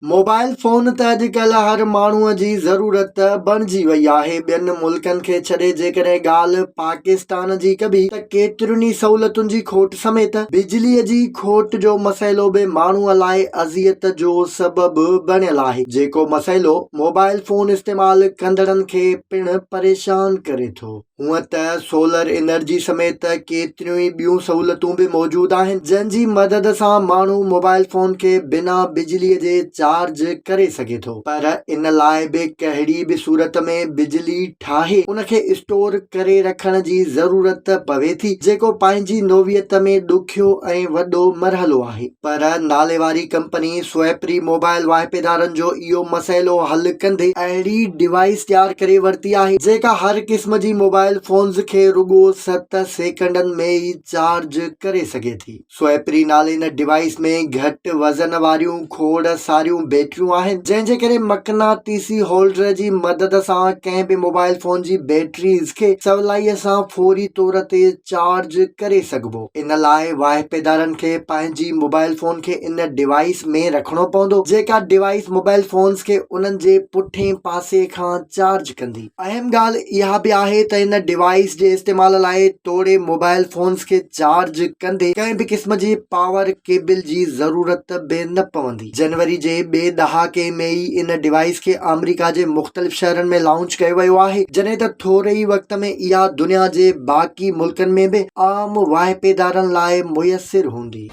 Mobile phone ته اڄڪلهه هر ماڻهوء جي ضرورت بڻجي وئي آهي. ٻين ملڪن کي ڇڏي جيڪڏهن ڳالهه پاڪستان جي ڪبي ته ڪيترين ئي سهولتن جي کوٽ سميت بجليء جي کوٽ جو مسئلو به ماڻهوء لاء اذيت جو سبب بڻيل آهي، جيڪو مسئلو موبائل فون استعمال ڪندڙن کي پڻ پريشان ڪري ٿو. هونء ته سولر انرجي سميت ڪيتريون ئي ٻيون سهولتون به موجود آهن جن جي مدد سان ماڻهو موبائل فون کي بنا بجلي جي چارج ڪري سگهي ٿو پر ان لاء به ڪهڙي به صورت ۾ بجلي ٺاهي ان کي اسٽور ڪري رکڻ جي ضرورت پوي ٿي جيڪو پنهنجي نوعيت ۾ ڏکيو ۽ وڏو مرحلو آهي پر ناليواري ڪمپني سوئپري موبائل واهپيدارن جو اهو مسئلو حل ڪندي اهڙي ڊوائيس تيار ڪري ورتي آهي جيڪا هر قسم جي موبائل فونز کي رڳو ست سيڪنڊن ۾ ئي چارج ڪري سگهي ٿي. سوئپري نالي ان ڊوائيس ۾ گهٽ وزن واريون کوڙ ساريون بيٽريون آهن جنهن جي ڪري مقناطيسي هولڊر جي مدد سان ڪنهن به موبائل فون جي بيٽريز کي سولائي سان فوري طور تي چارج ڪري سگهبو. ان لاء واهپيدارن کي پنهنجي موبائل فون کي ان ڊوائيس ۾ رکڻو پوندو جيڪا ڊوائيس موبائل فونز کي انهن جي پٺئين پاسي کان چارج ڪندي. اهم ڳالهه اها به آهي ته ان ڊوائيس جي استعمال لاء توڙي موبائل فونز کي چارج ڪندي ڪنهن به قسم جي پاور ڪيبل جي ضرورت به نه پوندي. جنوري جي ٻئي ڏهاڪي ۾ ئي ان ڊوائيس کي آمريڪا جي مختلف شهرن ۾ لانچ ڪيو ويو آهي، جڏهن ته ٿوري ئي وقت ۾ اها دنيا جي باقي ملڪن ۾ به عام واهپيدارن لاء ميسر هوندي.